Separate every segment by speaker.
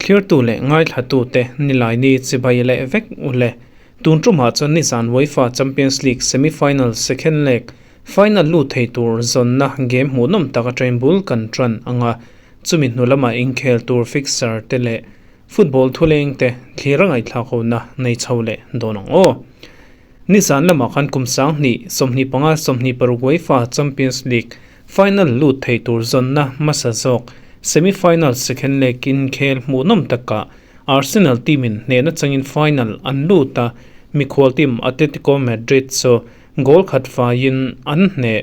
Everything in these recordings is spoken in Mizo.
Speaker 1: Thlirtu leh ngaithlatute Nilaini chibai leh vek u le. Tun tumah chuan nizan UEFA Champions League semi-final second leg final lut thei tur zawnna game hmuhnawm tak atangin bul kan tan ang a, chumi hnu lama inkhel tur fixture te leh football thuleng te thlir a ngaihthlak hona nei chho leh dawn ang aw. Nizan lamah khan kum 20 25 26 UEFA Champions League final lut thei tur zawnna hmasa zawk semi-final second leg inkhel hmuhnawm takah Arsenal team in hnehna changin final an lut a, mikhual team Atletico Madrid chu goal khat faiin an hneh.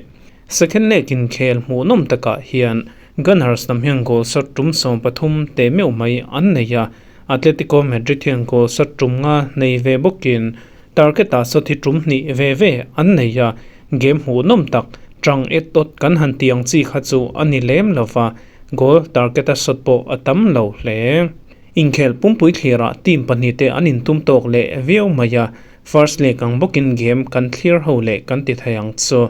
Speaker 1: Second leg inkhel hmuhnawm takah hian Gunners lam hian goal shot tum 13 teh meuh mai an nei a, Atletico Madrid hian goal shot tum nga nei ve bawkin target ah shot hi tum hnih ve ve an nei a, game hmuhnawm tak tang et awt kan han tih ang chi kha chu a ni lem lova, goal target a shot pawh a tam lo hle. Inkhel pumpui thlirah team pahnih te an intum tawk leh viau mai a, first leg ang bawkin game kan thlir ho leh kan ti thei ang chu.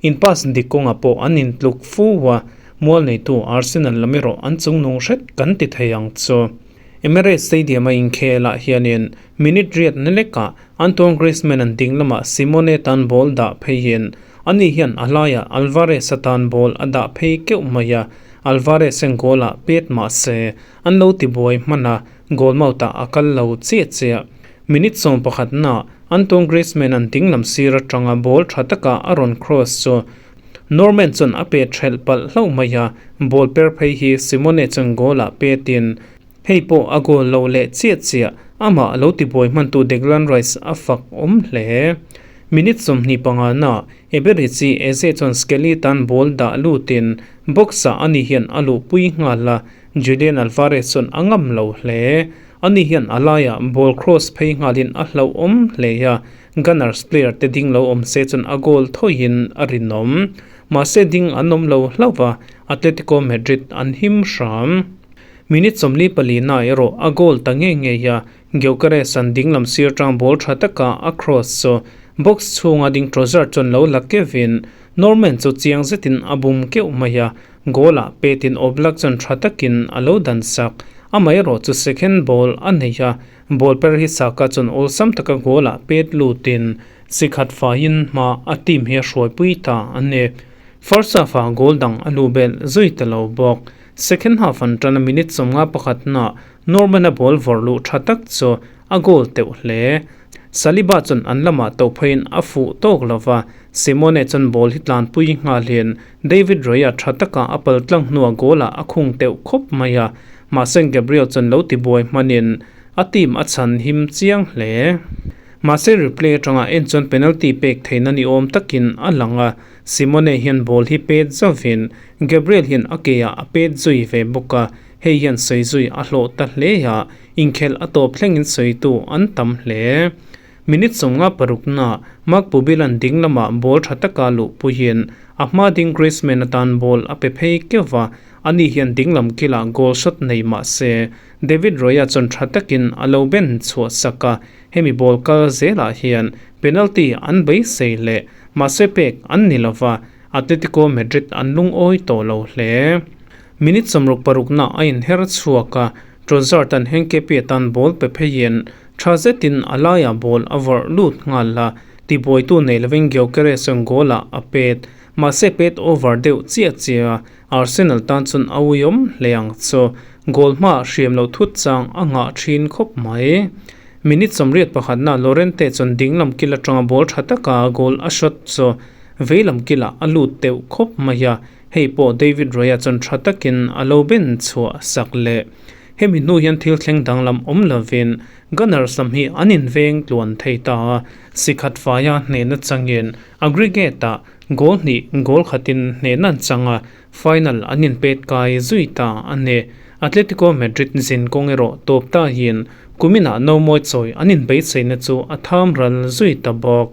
Speaker 1: In pass dik kawngah pawh an intluk fu a, mual neitu Arsenal lam erawh an chungnung hret kan ti thei ang chu. Emirates Stadium a inkhelah hianin minute riat na lekah Antoine Griezmann an ding lamah Simone tan ball dah pheiin ani hian a laiah Alvarez atan ball a dah phei keuh mai a, Alvarez hian goal ah pet mah se an lo tibuai hman a, goal mouth ah a kal lo chiah chiah. Minute 11 na Antoine Griezmann an ding lam sir atanga ball tha taka a rawn cross chu Norman chuan a pet thelh palh hlauh mai a, ball per phei hi Simone chuan goal ah petin hei pawh a goal lo leh chiah chiah amah lo tibuai hmantu Declan Rice a fak awm hle. Minute 25 na Eberechi Eze chuan Skelly tan ball dah lutin box ah ani hian a luhpui nghal a, Julian Alvarez chuan a ngam lo hle. Ani hian a laiah ball cross phei nghalin a hlauhawm hle a, Gunners player te ding lo awm se chuan a goal thawiin a rinawm. Mahse ding an awm lo hlauh a, Atletico Madrid an him hram. Minute 44 na erawh a goal ta ngei ngei a, Gyökeres an ding lam sir tang ball tha taka a cross chu box chhunga ding Trossard chuan lo la kevin Norman chu chiang zetin a bum keuh mai a, goal ah petin Oblak chuan tha takin a lo dan sak. Amah erawh chu second ball a nei a, Ball per hi Saka chuan awlsam taka goal ah pet lutin sikhat faiin hma a team hi a hruaipui ta a ni. First half ah goal dang a lu belh zui ta lo bawk. Second half an tan a minute 51 na Norman a ball vawrh luh tha tak chu a goal teuh hle. Saliba chuan an lamah to pheiin a fuh tawk lova, Simone chuan ball hi tlanpui nghalin David Raya tha taka a pal tlang hnuah goal ah a khung teuh khawp mai a, mahse Gabriel chuan lo tibuai hmanin a team a chhan him chiang hle. Mahse replay atanga en chuan penalty pek theihna ni awm takin a lang a, Simone hian ball hi pet zovin Gabriel hian a ke ah a pet zui ve bawk a, hei hian sawi zui a hlawh ta hle a, inkhel a tawp thlengin sawitu an tam hle. Minute 56 na Marc Pubilan ding lamah ball tha taka luh puiin a hma ding Griezmann atan ball a pe phei keuh a, ani hian ding lam kilah goal shot nei mah se David Raya chuan tha takin a lo ben chhuah sak a, hemi ball kal zelah hian penalty an beisei leh mahse pek an ni lova, Atletico Madrid an lungawi tawh lo hle. Minute 66 na a inher chhuak a, Trossard an Henkepi atan ball pe pheiin tha zetin a laiah ball a vawrh lut nghal a, tibuaitu nei lovin Gyökeres chuan goal ah a pet. Mahse pet over deuh chiah chiah a, Arsenal tan chuan a uiawm hle ang chu. Goal hmaah hriam loh thut chang a ngah thin khawp mai. Minute 81 na Llorente chuan dinglam kil atanga ball tha taka goal a shot chu veilam kilah a lut deuh khawp mai a, hei pawh David Raya chuan tha takin a lo ben chhuah sak leh. Hemi hnu hian thil thleng danglam awm lovin Gunners lam hi an inveng tluan thei ta a, sikhat faia hnehna changin aggregate ah goal hnih goal khatin hnehna an chang a, final an inpet kai zui ta a ni. Atletico Madrid zin kawng erawh tawp ta hian kuminah nomawi chawi an inbeisaina chu a tham ral zui ta bawk.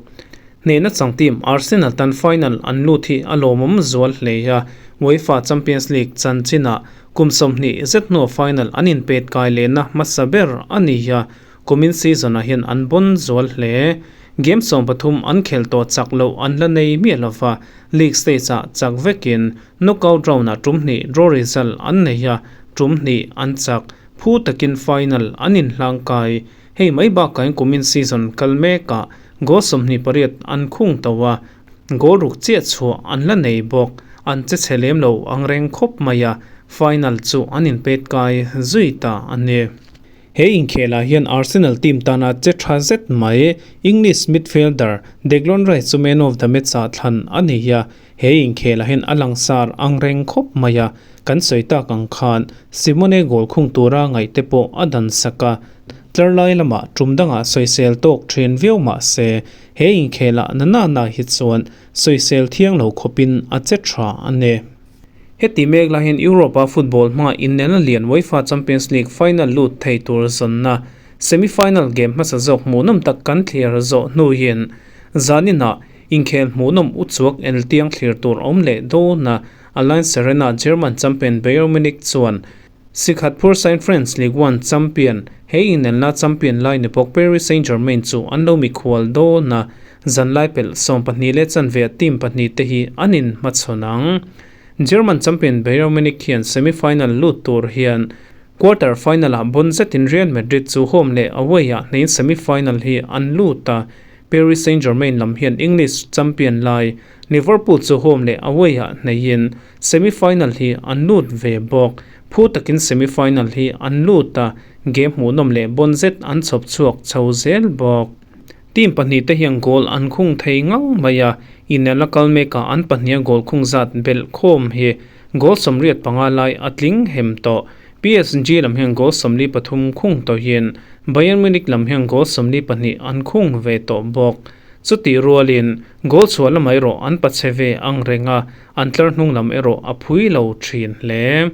Speaker 1: Hnehna chang team Arsenal tan final an lut hi a lawmawm zual hle a, UEFA Champions League chanchinah kum 20 zet hnuah final an inpet kai lehna hmasa ber a ni a, kumin season ah hian an bon zual hle. Game 13 an khel tawh chak loh an la nei miah lova, league stage ah chak vekin knockout round ah tum hnih draw result an nei a, tum hnih an chak. Phu takin final an inhlangkai. Hei mai bakah hian kumin season kal mekah goal 28 an khung tawh a, goal ruk chiah chhuah an la nei bawk. An che chhe lem lo ang reng khawp mai a, final chu an inpet kai zui ta a ni. He inkhelah hian Arsenal team tana che tha zet mai English midfielder Declan Rice chu man of the match-ah thlan a ni a, he inkhelah hian a langsar ang reng khawp mai a, kan sawi tak ang khan Simone goal khung tura ngaihte pawh a dan sak a, tlar lai lamah tum dangah sawisel tawk then viau mah se he inkhelah na na na hi chuan sawisel thiang lo khawpin a che tha a ni. Heti mek lai hian Europe-a football hmangah innelna lian UEFA Champions League final lut thei tur zawnna semi-final game hmasa zawk hmuhnawm tak kan thlir zawh hnuin zaninah inkhel hmuhnawm uchuak eltiang thlir tur awm leh dawn a, Allianz Arena German champion Bayern Munich chuan sikhat phur sain French Ligue 1 champion he inelna champion lai ni bawk Paris Saint-Germain chu an lo mikhual dawn a, zanlai pelh 12 leh chanve ah team pahnih te hi an inhmachhawn ang. German champion Bayern Munich hian semi-final lut tur hian quarter final ah bon zetin Real Madrid chu home leh away ah hnein semi-final hi an lut a, Paris Saint-Germain lam hian English champion lai Liverpool chu home leh away ah hneiin semi-final hi an lut ve bawk. Phu takin semi-final hi an lut a, game hmuhnawm leh bon zet an chhawp chhuak chho zel bawk. Team pahnih te hian goal an khung thei ngang mai a, inelna kal mekah an pahniha goal khung zat belh khawm hi goal 85 lai a tling hem tawh. PSG lam hian goal 43 khung tawhin Bayern Munich lam hian goal 42 an khung ve tawh bawk. Chuti rualin goal chhuah lamah erawh an pachhe ve ang reng a, an tlar hnung lam erawh a phui lo thin hle.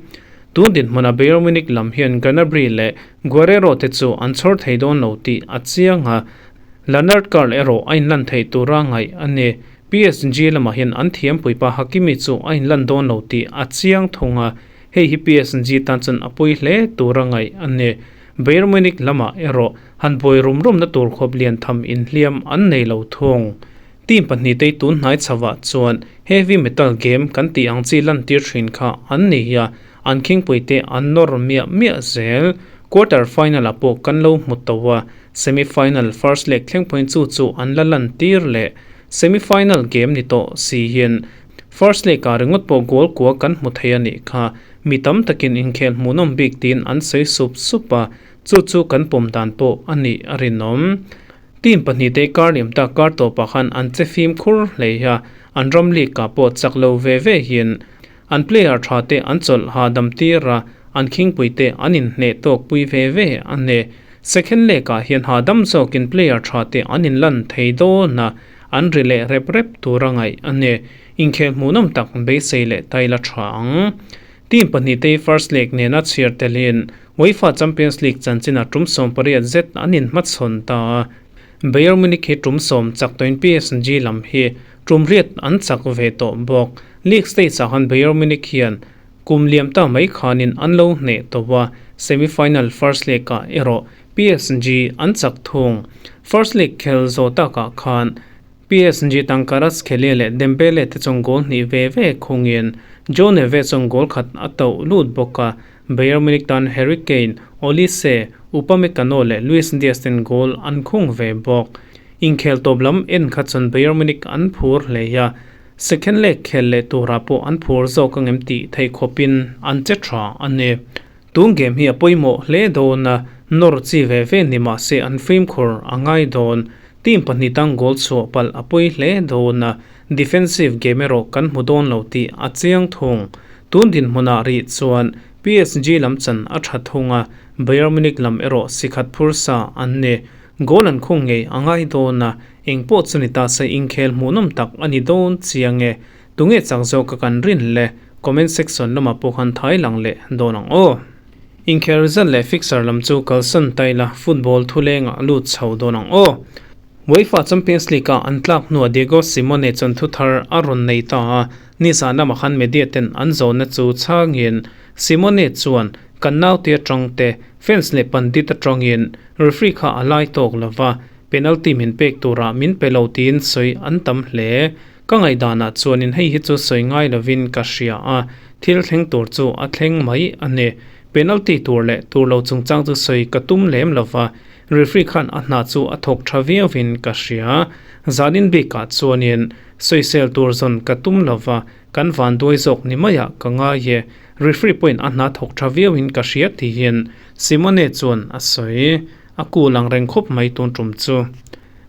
Speaker 1: Tun dinhmunah Bayern Munich lam hian Gnabry leh Guerrero te chu an chhawr thei dawn lo tih a chiang a, Lennart Karl erawh a inlan theih tura ngaih a ni. PSG lamah hian an thiampuipa Hakimi chu a inlan dawn lo tih a chiang thung a, hei hi PSG tan chuan a pui hle tura ngaih a ni. Bayern Munich lamah erawh han buai rum rumna tur khawp lian tham inhliam an nei lo thung. Team pahnih te tun hnai chhovah chuan heavy metal game kan tih ang chi lantir thin kha an ni a, an khingpui te an nawr miah miah zel. Quarter final ah pawh kan lo hmu tawh a, semi final first leg thleng pawhin chu chu an la lantir leh. Semi final game ni tawh si hian first leg ah ringawt pawh goal kua kan hmu thei a nih kha. Mi tam takin inkhel hmuhnawm bik tiin an sawi sup sup a, chu chu kan pawm dan pawh a nih a rinawm. Team pahnih te kar liam tak kar tawpah khan an che fim khur hlei a, an ram league ah pawh chak lo ve ve hian an player tha te an chawlh hahdam tir a, an khingpui te an inhneh tawk pui ve ve a ni. Second leg ah hian hahdam zawkin player tha te an inlan thei dawn a, an ri leh rep rep tur a ngaih a ni. Inkhel hmuhnawm tak beisei leh taila tha ang. Team pahnih te first leg nena chhiar telin UEFA Champions League chanchinah tum 18 zet an inhmachhawn ta a. Bayern Munich hi tum 10 chak tawhin PSG lam hi tum riat an chak ve tawh bawk. League stage ah khan Bayern Munich hian kum liam ta mai khanin an lo hneh tawh a, semi-final first leg ah erawh PSG an chak thung. First leg khel zawh takah khan PSG tan Kvaratskhelia leh Dembele te chuan goal hnih ve ve khungin Joe Neves chuan goal khat a tauh lut bawk a, Bayern Munich tan Harry Kane, Olise, Upamecano leh Luis Diaz ten goal an khung ve bawk. Inkhel tawp lam en kha chuan Bayern Munich an phur hle a, second leg khel leh turah pawh an phur zawk angem tih theih khawpin an che tha a ni. Tun game hi a pawimawh hle dawn a, nawr chi ve ve ni mah se an fimkhur a ngai dawn. Team pahnih tang goal chhuah palh a pawi hle dawn a, defensive game erawh kan hmu dawn lo tih a chiang thung. Tun dinhmunah rih chuan PSG lam chan a tha thung a, Bayern Munich lam erawh sikhat phur sa an ni. Goal an khung ngei a ngai dawn a, eng pawh chu ni ta se inkhel hmuhnawm tak a ni dawn chiang e. Tunge chak zawk ka kan rin le? Comment section lamah pawh khan thai lang leh dawn ang aw. Inkhel result leh fixture lam chu kalsan taila football thulengah lut chho dawn ang aw. UEFA Champions League ah an tlak hnuah Diego Simeone chuan thu thar a rawn nei ta a, nizan lamah khan media ten an zawhna chu chhangin Simeone chuan kan naute atang te, fans leh pandit atangin referee kha a lai tawk lova, penalty min pek turah min pe lo tiin sawi an tam hle. Ka ngaihdanah chuanin hei hi chu sawi ngai lovin ka hria a, thil thleng tur chu a thleng mai a ni. Penalty tur leh tur lo chungchang chu sawi ka tum lem lo va, referee khan a hna chu a thawk tha viauin ka hria. Zanin bikah chuanin sawisel tur zawn ka tum lo va, kan vanduai zawk ni maiah ka ngai e. Referee pawhin a hna thawk tha viauin ka hria tiin Simone chuan a sawi. A kul ang reng khawp mai tun tum chu.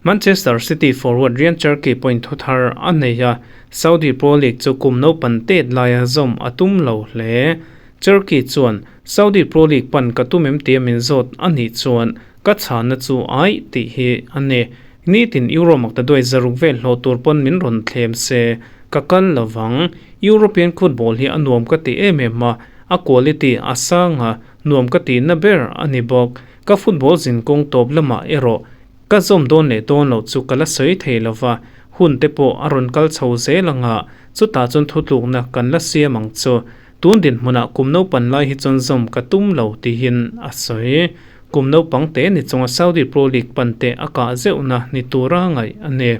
Speaker 1: Manchester City forward Ryan Cherki pawhin thu thar a nei a, Saudi Pro League chu kum naupan tet laia zawm a tum lo hle. Cherki chuan, Saudi Pro League pan ka tum em tia min zawt a nih chuan ka chhanna chu aih tih hi a ni. Nitin Euro maktaduai zaruk vel hlawh tur pawn min rawn thlem se ka kal lo vang. European football hi a nuam ka ti em em a, a quality a sang a, nuam ka tihna ber a ni bawk. Ka football zinkawng tawp lamah erawh ka zawm dawn leh dawn loh chu ka la sawi thei lo va, hun te pawh a rawn kal chho zel ang a, chutah chuan thutlukna kan la siam ang chu. Tun dinhmunah kum naupan lai hi chuan zawm ka tum lo tihin a sawi. Kum naupang te ni chunga Saudi Pro League pan te a kah zeuhna ni tura ngaih a ni.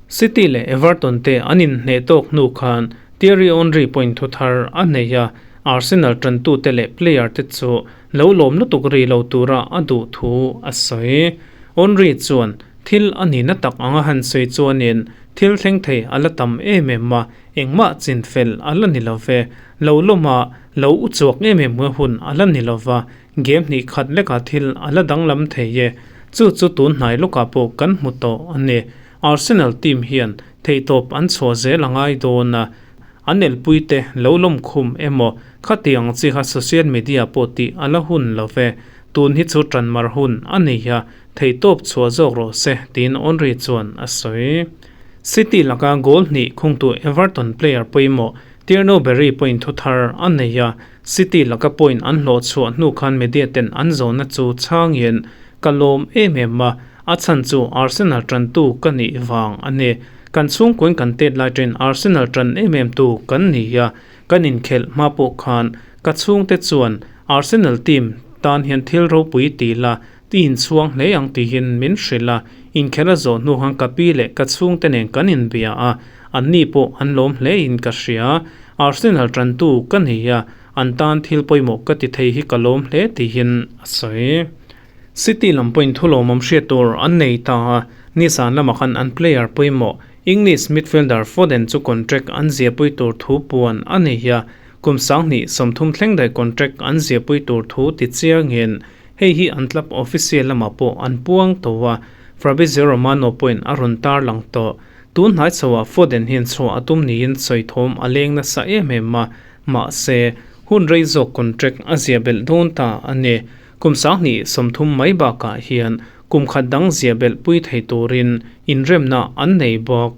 Speaker 1: City leh Everton te an inhneh tawk hnu khan Thierry Henry pawhin thu thar a nei a, Arsenal tantute leh player te chu lo lawm lutuk ri lo tura a duh thu a sawi. Henry chuan thil a nihna tak anga han sawi chuanin thil thleng thei a la tam em em a, engmah chin fel a la ni lo ve. Lo lawma lo u chuak em em hun a la ni lo va, game hnih khat lekah thil a la danglam thei e. Chu chu tun hnai lawkah pawh kan hmu tawh a ni. Arsenal team hian theihtawp an chhuah zel a ngai dawn a, An elpuite lo lawmkhum emaw khatiang chi kha social media pawh tih a la hun lo ve, tun hi chu tanmar hun a ni a, theihtawp chhuah zawk rawh se tiin Henry chuan a sawi. City laka goal hnih khungtu Everton player pawimawh Tierno Barry pawhin thu thar a nei a, City laka point an hlawh chhuah hnu khan media ten an zawhna chu chhangin ka lawm em em a, a chhan chu Arsenal tantu ka nih vang a ni. Kan chhungkuain kan tet lai ṭin Arsenal ṭan em em tu kan ni a, kan inkhelh hma pawh khan ka chhungte chuan Arsenal team tan hian thil ropui ti la, ti inchhuang hle ang tihin min hrilh a, inkhelh a zawh hnu khan ka pi leh ka chhungte nen kan inbia a, anni pawh an lawm hlein ka hria. Arsenal ṭantu ka ni a, an tan thil pawimawh ka ti thei hi ka lawm hle tihin a sawi. City lam pawhin thulawmawm hriat tur an nei ta a, nizan lamah khan an player pawimawh English midfielder Foden chu contract an ziahpui tur thu puan a nei a, kum 2030 thleng daih contract an ziahpui tur thu ti chiangin hei hi an club official lamah pawh an puang tawh a, Fabrizio Romano pawhin a rawn tarlang tawh. Tun hnai chhoah Foden hian chhuah a tum niin sawi thawm a leng nasa em em a, mahse hun rei zawk contract a ziah belh dawn ta a ni. Kum 2030 mai bakah hian kum khat dang zia belh pui thei turin inremna an nei bawk.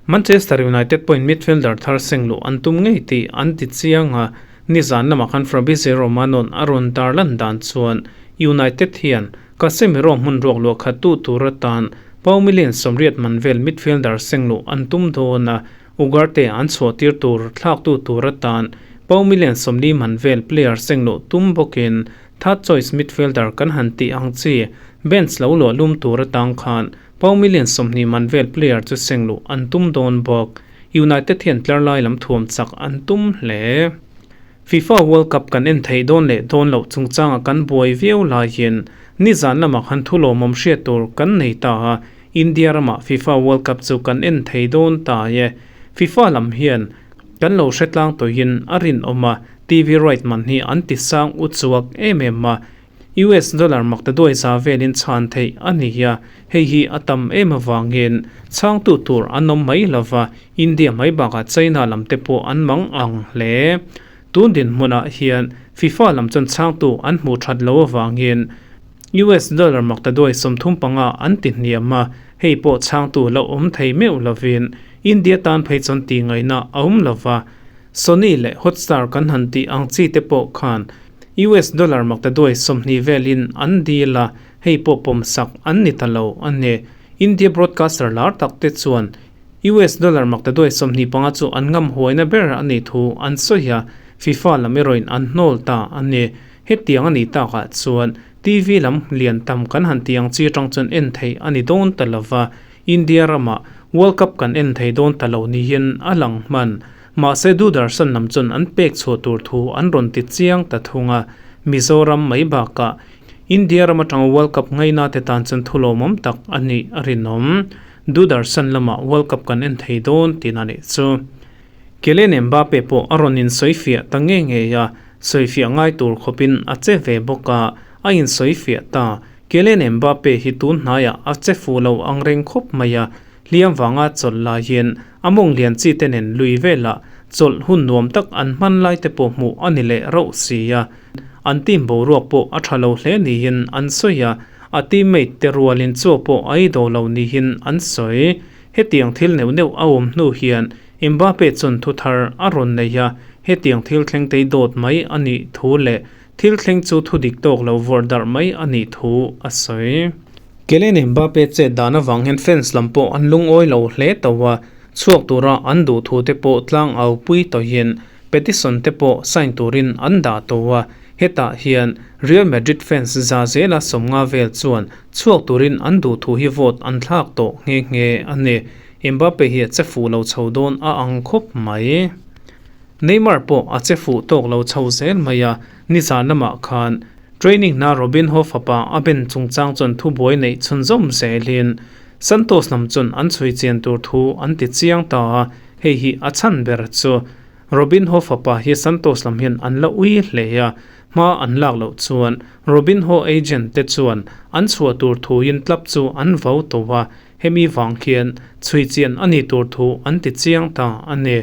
Speaker 1: Manchester United pawhin midfielder thar seng luh an tum ngei tih an ti chiang a, nizan lamah khan Fabrizio Romano-n a rawn tar lan dan chuan United hian Casemiro hmun ruak luah khat tu tur atan pau million 80 man vel midfielder seng luh an tum dawn a, Ugarte an chhuah tir tur thlaktu tur atan pau million 40 man vel player seng luh tum bawkin third choice midfielder kan han tih ang chi bench lo luah lum tur atang khan pau million 20 man vel player chu seng luh an tum dawn bawk. United hian tlar lai lam thuam chak an tum hle. FIFA World Cup kan en theih dawn leh dawn loh chungchanga kan buai viau laiin nizan lamah khan thu lawmawm hriat tur kan nei ta a, India ramah FIFA World Cup chu kan en thei dawn ta e. FIFA lam hian kan lo hre tlang tawhin a rinawm a, TV right man hi an ti sang u chuak em em a, US dollar makta duai za velin chhan theih a ni a, hei hi a tam em avangin chhangtu tur an awm mai lova, India mai bakah China lam te pawh an mang ang hle. Tun dinhmunah hian FIFA lam chuan chhangtu an hmuh that lo avangin US dollar makta duai 35 an ti hniam a, hei pawh chhangtu lo awm thei meuh lovin India tan phei chuan tih ngaihna a awm lova, Sony leh Hotstar kan han tih ang chi te pawh khan US dollar makta duai 20 velin an dil a, hei pawh pawmsak an ni ta lo a ni. India broadcaster lar tak te chuan US dollar makta duai 25 chu an ngam huaina ber a nih thu an sawi a, FIFA lam erawhin an hnawl ta a ni. Hetiang a nih takah chuan TV lam lian tam kan han tih ang chi atang chuan en theih a ni dawn ta lova, India ramah World Cup kan en thei dawn ta lo niin a lang hman. Mahse Doordarshan lam chuan an pek chhuah tur thu an rawn ti chiang ta thung a. Mizoram mai bakah India ram atanga World Cup ngaina te tan chuan thulawmawm tak a nih a rinawm. Doordarshan lamah World Cup kan en thei dawn tihna nih chu. Kylian Mbappe pawh a rawn insawifiah ta nge ngei a, sawifiah ngai tur khawpin a che ve bawk a, a insawifiah ta. Kylian Mbappe hi tun hnaiah a che fuh lo ang reng khawp mai a, hliam vanga chawlh laiin a mawng lian chi te nen lui velah chawlh hun nuam tak an hman lai te pawh hmuh a ni leh rauh si a. An team boruak pawh a tha lo hle niin an sawi a, a teammate te rualin chaw pawh a ei do lo niin an sawi. Hetiang thil neuh neuh a awm hnu hian Mbappe chuan thu thar a rawn nei a, hetiang thil thleng tei dawt mai a nih thu leh thil thleng chu thu dik tawk lo vawrh darh mai a nih thu a sawi. Kylian Mbappe chet dan avang hian fans lam pawh an lungawi lo hle to a, chhuak tura an duh thu te pawh tlang au pui tawhin petition te pawh sign turin an dah to a, hetah hian Real Madrid fans za zela 50 vel chuan chhuak turin an duh thu hi vote an thlak tawh nghe nghe a ni. Mbappe hi a che fuh lo chho dawn a ang khawp mai. Neymar pawh a che fuh tawk lo chho zel mai a, nizan lamah khan Training hna Robinho fapa a ben chungchang chuan thubuai neih chhunzawm zelin Santos lam chuan an chhui chian tur thu an ti chiang ta a, hei hi a chhan ber chu Robinho fapa hi Santos lam hian an la ui hle a, hma an lak loh chuan Robinho agent te chuan an chhuah tur thuin club chu an vau tawh a, hemi vang khian chhui chian a ni tur thu an ti chiang ta a ni.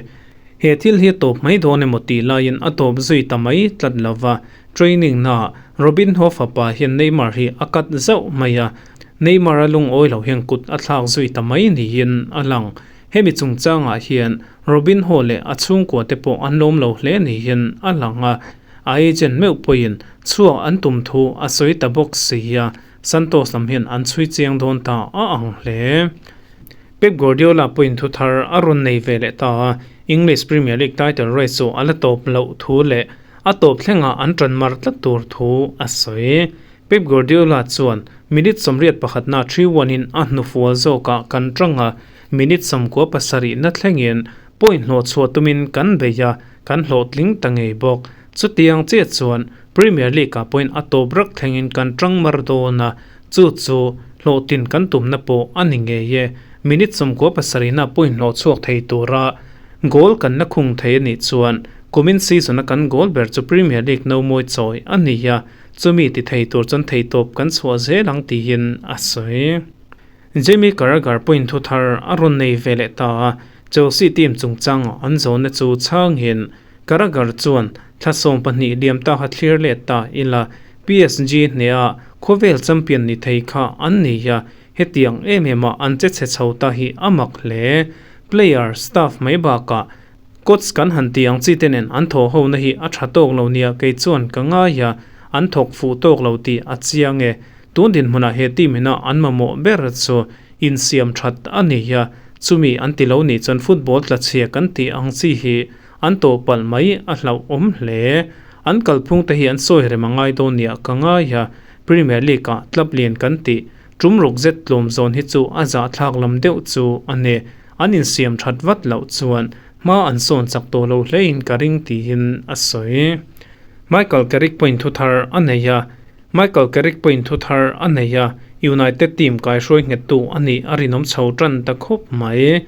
Speaker 1: He thil hi a tawp mai dawn emaw tih laiin a tawp zui ta mai tlat lova, Training na Robinho fapa hian Neymar hi a cut zauh mai a, Neymar a lungawi lo hian kut a thlak zui ta mai niin a lang. Hemi chungchangah hian Robinho leh a chhungkua te pawh an lawm lo hle niin a lang a, a agent meuh pawhin chhuak an tum thu a sawi ta bawk si a, Santos lam hian an chhui chiang dawn ta a ang hle. Pep Guardiola pawhin thu thar a rawn nei ve leh ta a, English Premier League title race chu a la tawp loh thu leh A tawp thlengah an ṭan mar tlat tur thu a sawi. Pep Guardiola chuan minute 81 na 3-1 in a hnufual zawkah kan ṭang a, minute 97 na thlengin point hlawh chhuah tumin kan bei a, kan hlawhtling ta ngei bawk. Chutiang chiah chuan Premier League ah point a tawp rak thlengin kan ṭang mar dawn a, chu chu hlawhtlin kan tumna pawh a ni ngei e. Minute 97 na point hlawh chhuak thei tura Goal kan la khung thei a nih chuan kumin season a kan goal ber chu Premier League no mawi chawi a ni a, chumi ti thei tur chuan theihtawp kan chhuah zel ang tiin a sawi. Jamie Carragher pawhin thu thar a rawn nei ve leh ta a, Chelsea team chungchanga an zawnna chu chhangin Carragher chuan thla 12 liam ta kha thlir let ta ila PSG hneha khawvel champion ni thei kha an ni a, Hetiang em em a an che chhe chho ta hi a mak hle. Player, staff mai bakah coach kan han ti ang chi te nen an thawh ho na hi a tha tawk lo nia kei chuan ka ngai a, an thawk fuh tawk lo tih a chiang e. Tun dinhmunah he team ina an mamawh ber chu insiam that a ni a, chumi an ti lo nih chuan football tla chhia kan tih ang chi hi an tawh palh mai a hlauhawm hle. An kalphung te hi an sawi rem a ngai dawn nia ka ngai a, Premier League ah club lian kan tih Tum ruk zet tlawm zawn hi chu a zahthlak lam deuh chu a ni. An insiam that vat loh chuan hma an sawn chak tawh lo hlein ka ring tiin a sawi. Michael Carrick pawhin thu thar a nei a, Michael Carrick pawhin thu thar a nei a, United team kaihruai nghettu a nih a rinawm chho tan ta khawp mai.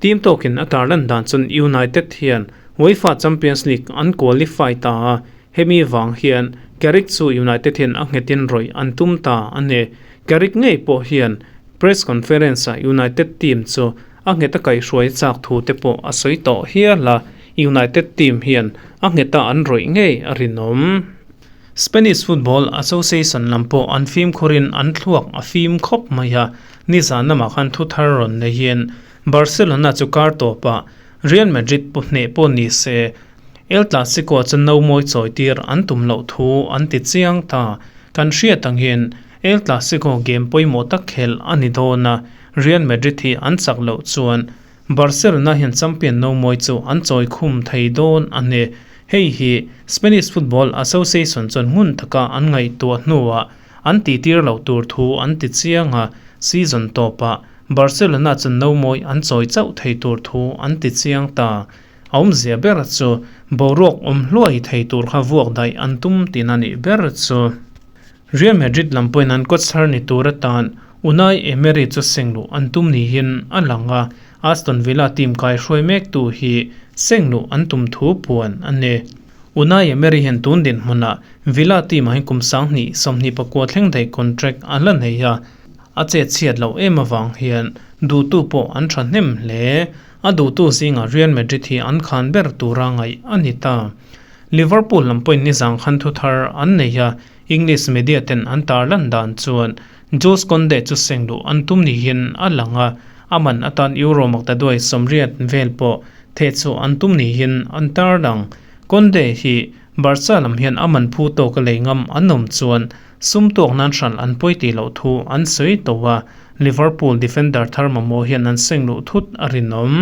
Speaker 1: Team tawkin a tarlan dan chuan United hian UEFA Champions League an qualify ta a, Hemi vang hian Carrick chu United hian a nghetin rawih an tum ta a ni. Carrick ngei pawh hian press conference-ah United team chu a ngheta kaihhruai chak thu te pawh a sawi tawh hial a, United team hian a ngheta an rawih ngei a rinawm. Spanish Football Association lam pawh an fimkhurin an thluak a fim khawp mai a, nizan lamah khan thu thar rawn neihin Barcelona chu kar tawpah Real Madrid pawh hneh pawh ni se, El Clasico chu no mawi chawi tir an tum loh thu an ti chiang ta. Kan hriat angin El Clasico game pawimawh tak khelh a ni dawn a, Real Madrid hi an chak loh chuan Barcelona hian champion no mawi chu an chawi khum thei dawn a ni. Hei hi Spanish Football Association chuan hmun taka an ngaihtuah hnuah an tihtir loh tur thu an ti chiang a, season tawpah Barcelona chu no mawi an chawi chauh thei tur thu an ti chiang ta. A awmzia ber chu boruak awm hluai thei tur kha vuak daih an tum tihna nih ber chu. Real Madrid lam pawhin an kawtchhar ni tur atan Unai Emery chu sengluh an tum niin a lang a, Aston Villa team kaihruai mektu hi sengluh an tum thu puan a ni. Unai Emery hian tun dinhmunah Villa team ah hian kum 20 24 thleng daih contract a la nei a, a chet chhiat loh em avang hian duhtu pawh an thahnem hle. A duhtu zingah Real Madrid hi an khan ber tura ngaih a ni ta. Liverpool lam pawhin nizang khan thu thar an nei a, English media ten an tarlan dan chuan Jules Kounde chu seng luh an tum niin a lang a, a man atan Euro maktaduai 80 vel pawh theh chu an tum niin an tarlang. Kounde hi Barca lam hian a man phu tawk a lei ngam an awm chuan sum tawk nan hran an pawi tih loh thu an sawi tawh a, Liverpool defender thar mamawh hian an seng luh thut a rinawm.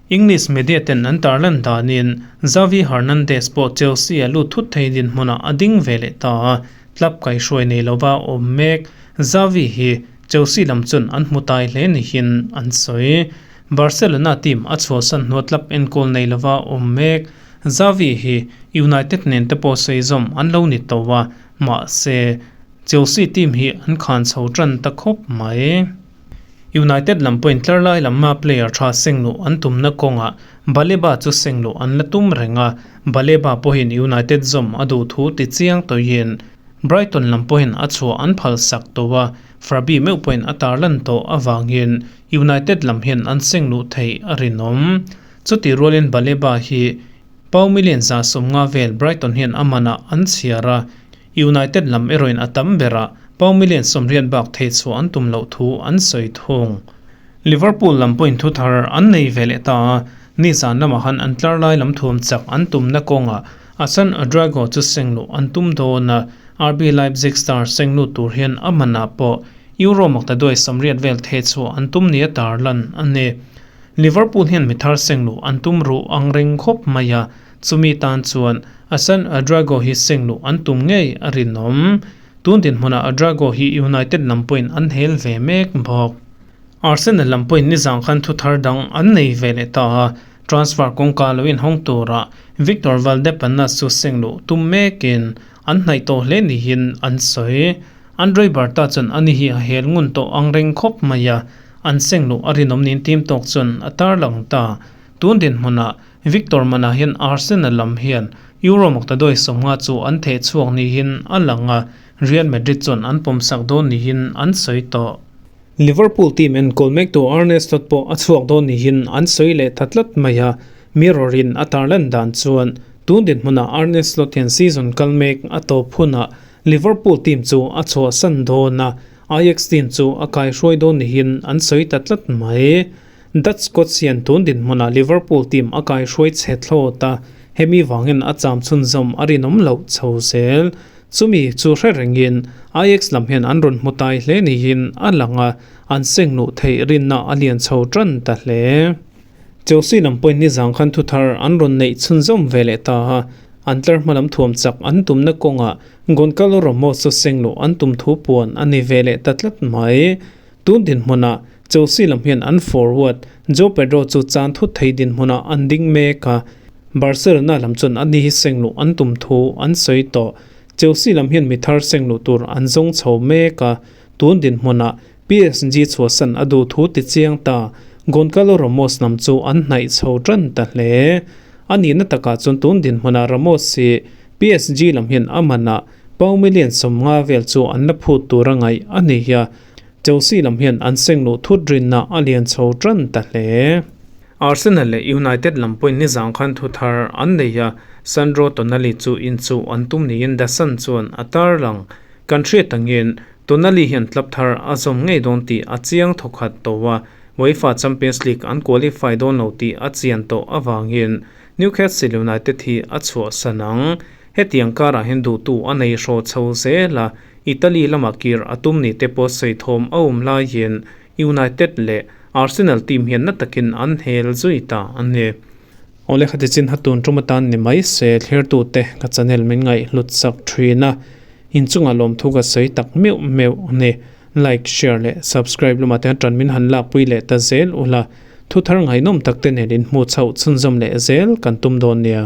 Speaker 1: English media ten an tarlan danin Xavi Hernandez pawh Chelsea a lut thut thei dinhmunah a ding ve leh ta a, club kaihruai nei lova awm mek Xavi hi Chelsea lam chuan an hmu tai hle niin an sawi. Barcelona team a chhuahsan hnua club enkawl nei lova awm mek Xavi hi United nen te pawh sawi zawm an lo ni tawh a, mahse Chelsea team hi an khan chho tan ta khawp mai. United lam pawhin tlar lai lamah player tha seng luh an tumna kawngah Baleba chu seng luh an la tum reng a, Baleba pawhin United zawm a duh thu ti chiang tawhin Brighton lam pawhin a chhuah an phal sak tawh a, Frabi meuh pawhin a tarlan tawh avangin United lam hian an seng luh theih a rinawm. Chutih rualin Baleba hi pau million 150 vel Brighton hian a manah an chhiar a, United lam erawhin a tam berah pau million 80 bak thei chhuah an tum loh thu an sawi thung. Liverpool lam pawhin thu thar an nei ve leh ta a, nizan lamah khan an tlar lai lam thuam chak an tumna kawngah Asan Odrago chu seng luh an tum dawn a, RB Leipzig star seng lut tur hian a manah pawh Euro maktaduai 80 vel thei chhuah an tum nia tarlan a ni. Liverpool hian mi thar seng luh an tum ruh ang reng khawp mai a, Chumi tan chuan Asan Adrago hi seng luh an tum ngei a rinawm. Tun dinhmunah Adrago hi United lam pawhin an hel ve mek bawk. Arsenal lam pawhin nizang khan thu thar dang an nei ve leh ta a, transfer kawngka lo inhawng turah Victor Valdepanas chu seng luh tum mekin an hnaih tawh hle niin an sawi. Andrei Berta chuan ani hi a hel ngun tawh ang reng khawp mai a, an seng luh a rinawm niin team tawk chuan a tarlang ta. Tun dinhmunah Victor Mana hian Arsenal lam hian Euro maktaduai 50 chu an theh chhuak niin a lang a, Real Madrid chuan an pawmsak dawn niin an sawi tawh. Liverpool team enkawl mektu Arne Slot pawh a chhuak dawn niin an sawi leh ta tlat mai a, Mirror in a tarlan dan chuan tun dinhmunah Arne Slot hian season kal mek a tawp hunah Liverpool team chu a chhuahsan dawn a, Ajax team chu a kaihruai dawn niin an sawi ta tlat mai. Dutch coach hian tun dinhmunah Liverpool team a kaihruai chhe thlawt a, hemi vangin a cham chhunzawm a rinawm loh chho zel. Chumi chu hre rengin Ajax lam hian an rawn hmu tai hle niin a lang a, an seng luh theih rinna a lian chho tan ta hle. Chelsea lam pawhin nizang khan thuthar an rawn neih chhunzawm ve leh ta a, an tlar hma lam thuam chak an tumna kawngah Goncalo Ramos chu seng luh an tum thu puan a ni ve leh ta tlat mai. Tun dinhmunah Chelsea lam hian an forward Joao Pedro chu chan thut thei dinhmunah an ding mek a, Barcelona lam chuan ani hi seng luh an tum thu an sawi tawh. Chelsea lam hian mi thar seng luh tur an zawng chho mek a, tun dinhmunah PSG chhuahsan a duh thu ti chiang ta Goncalo Ramos lam chu an hnaih chho tan ta hle. A nihna takah chuan tun dinhmunah Ramos hi PSG lam hian a manah pau million 50 vel chu an la phut tur a ngaih a ni a, Chelsea lam hian an seng luh thut rinna a lian chho tan ta hle. Arsenal leh United lam pawhin nizang khan thu thar an nei a, Sandro Tonali chu inchuh an tum niin The Sun chuan a tarlang. Kan hriat angin Tonali hian club thar a zawm ngei dawn tih a chiang thawkhat tawh a, UEFA Champions League an qualify dawn lo tih a chian tawh avangin Newcastle United hi a chhuahsan ang. Hetiang karah hian duhtu a nei hraw chho zel a, Italy lamah kir a tum ni te pawh sawi thawm a awm laiin United leh Arsenal team hian na takin an hel zui ta a ni. Awle khati chin hatun tum atan ni mai se thlertute ka channel min ngaih hlut sak thin a, inchungah lawmthu ka sawi tak meuh meuh a ni. Like, share leh subscribe lamah te hian tan min han lakpui leh ta zel ula. Thu thar ngaihnawm tak te nen inhmuh chhoh chhunzawm leh zel kan tum dawn nia.